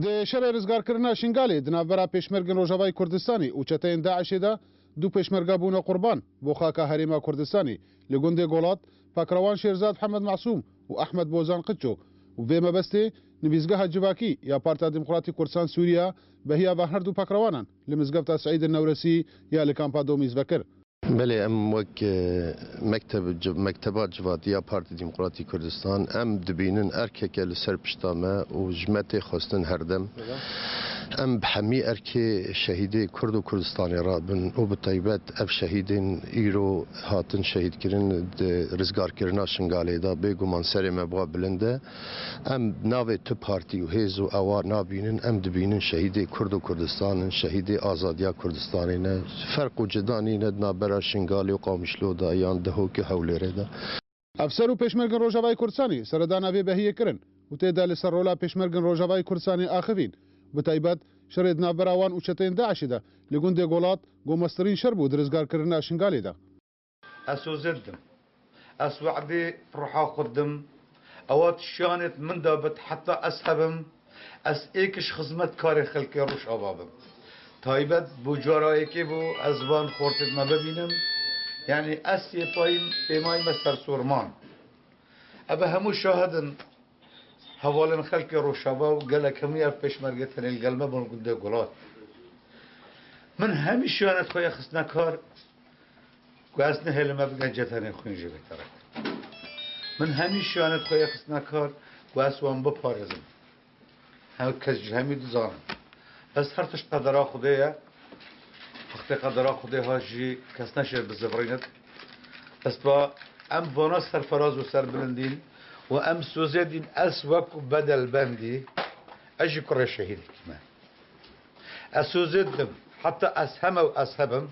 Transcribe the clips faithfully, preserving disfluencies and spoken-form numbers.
Di şerê rizgarkirina Şingalê di navbera pêşmergên Rojavayê Kurdistanê û çeteyên DAIŞê de du pêşmerge bûne qurban bo xaka Herêma Kurdistanê li gundê Golat, Pekrewan Şêrzad Hemed Masûm û Ehmed Bozan Qiço û vê mebestê nivîsgeha civakî ya Partiya Demokratîk Kurdistan Sûriya behiya ve her du pekrewanan li mizgefta Seîdin Newresî ya li kampa Domîz vekir. Belê, em wek, e, mekteb, ci-, mekteba civatiya Partî Demokratîk Kurdistan, em dibînin erkeke li ser pişta me û ji me tê xwestin herdem. Em bi hemî erkê şehîdê Kurd û Kurdistanê re bin û bi taybet ev şehîdên îro hatin şehîdkirin di rizgarkirina Şingalê de, bêguman serê me bi we bilind e. Em navê tu partî û hêz û ewa nabînin, em dibînin şehîdê Kurd û Kurdistan in, şehîdê azadiya Kurdistanê ne. Ferq û cida nîne di navbera Şingalê û Qamişlo de yan Dihok û Hewlêrê de. Efser û pêşmergên Rojavayê Kurdistanê seredana vê behiyê kirin û tê de li ser rola pêşmergên Rojavayê Kurdistanê axivîn. Bi taybet şerê di navbera wan û çeteyên DAIŞê de li gundê Golat ku mestirîn şer bû di rizgarkirina Şingalê de. Ez soze didim. Ez we'dê ruha xwe didim. Ewa tişiyanê min de bit heta ez hebim. Ez êk ji xizmetkarê xelkê Rojava bim. Taybet bû cara yekê bû ez van xortê me bibînim. Yanî ez sêpayîm pêmayî me sersorman. Eve hemû şahid in. Hevalên xelkê Rojava û gelek hemû ev pêşmerge tenê li gel me bûn gundê Gulat. Min hemî şiyanet xwe yê xistine kar ku ez nehêlime bigence tenê xwîn jî bê terek. Min hemî şiyanet xwe yê xistine kar ku ez wan biparêzim. Her kes ji hemî dizanin. Bes her tişt qedera Xwedê ye. Wextê qedera Xwedê hat jî kes neşê bizivirînit. Bes ba em vana serferaz û serbilindîn û em sozê dîn ez wek bedelbendî, ez jî kurê şehîdekî me. Ez sozê didim, heta ez heme û ez hebim,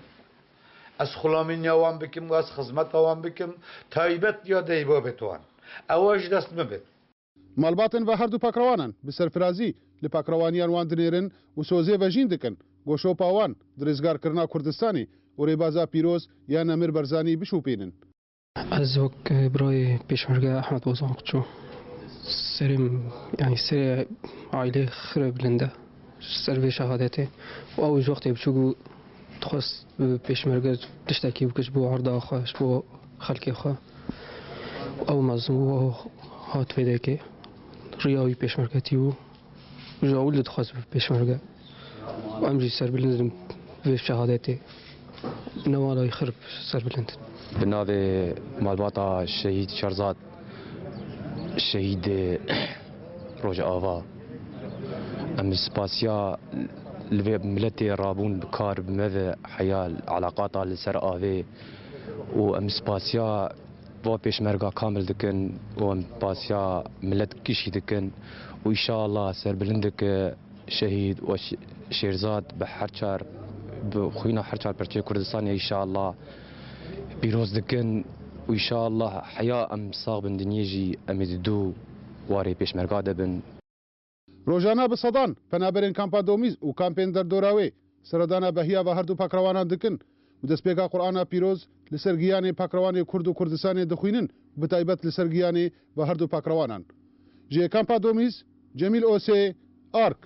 ez xulamîniya wan bikim û ez xizmeta wan bikim, taybet ya deyba bêt wan. Ewa ji dest min bêt. Malbatên ve her du pakrewanan bi serfirazî li pakrewaniyan wan dinêrin û sozê vejîn dikin ku şopa wan di rizgarkirina Kurdistanê û rêbaza pîroz ya Nemir Barzanî bişopînin. Ez wek birayê pêşmerge Ehmed Bozan Qço serê min, yanî serê aîlê xire bilind e. Ji ser vê şehadetê û ew ji wextê biçûk bû dixwest bibe pêşmerge, tiştekî bike ji bo erda xwe, ji bo xelkê xwe. Ew mezin bû, ew hat vê derkê. Riya wî pêşmergetî bû. Ji ewil de dixwest bibe pêşmerge. Em jî serbilind in vê şehadetê. Newala wî xirb serbilind in. Bi navê malbata Şehîd Şerzad, şehîdê Rojava. Em spasiya li vê miletê rabûn bi kar bi me ve heya eleqata li ser avê û em spasiya va pêşmerga kamil dikin û em spasiya milet kişî dikin û înşallah serbilind dike şehîd û Ş-, Şêrzad bi her çar, bi xwîna her çar perçeyê Kurdistanê înşallah pîroz dikin û înşallah heya em sax bin dinyê jî em ê di dû warê pêşmerga de bin. Rojane bi sedan penaberên kampa Domîz û kampên derdora wê seredana behiya ve her du pakrewanan dikin û destpêka Qur'ana Pîroz li ser giyanê pakrewanê Kurd û Kurdistanê dixwînin, bi taybet li ser giyanê ve her du pakrewanan. Ji kampa Domîz, Cemîl Osê, Ark.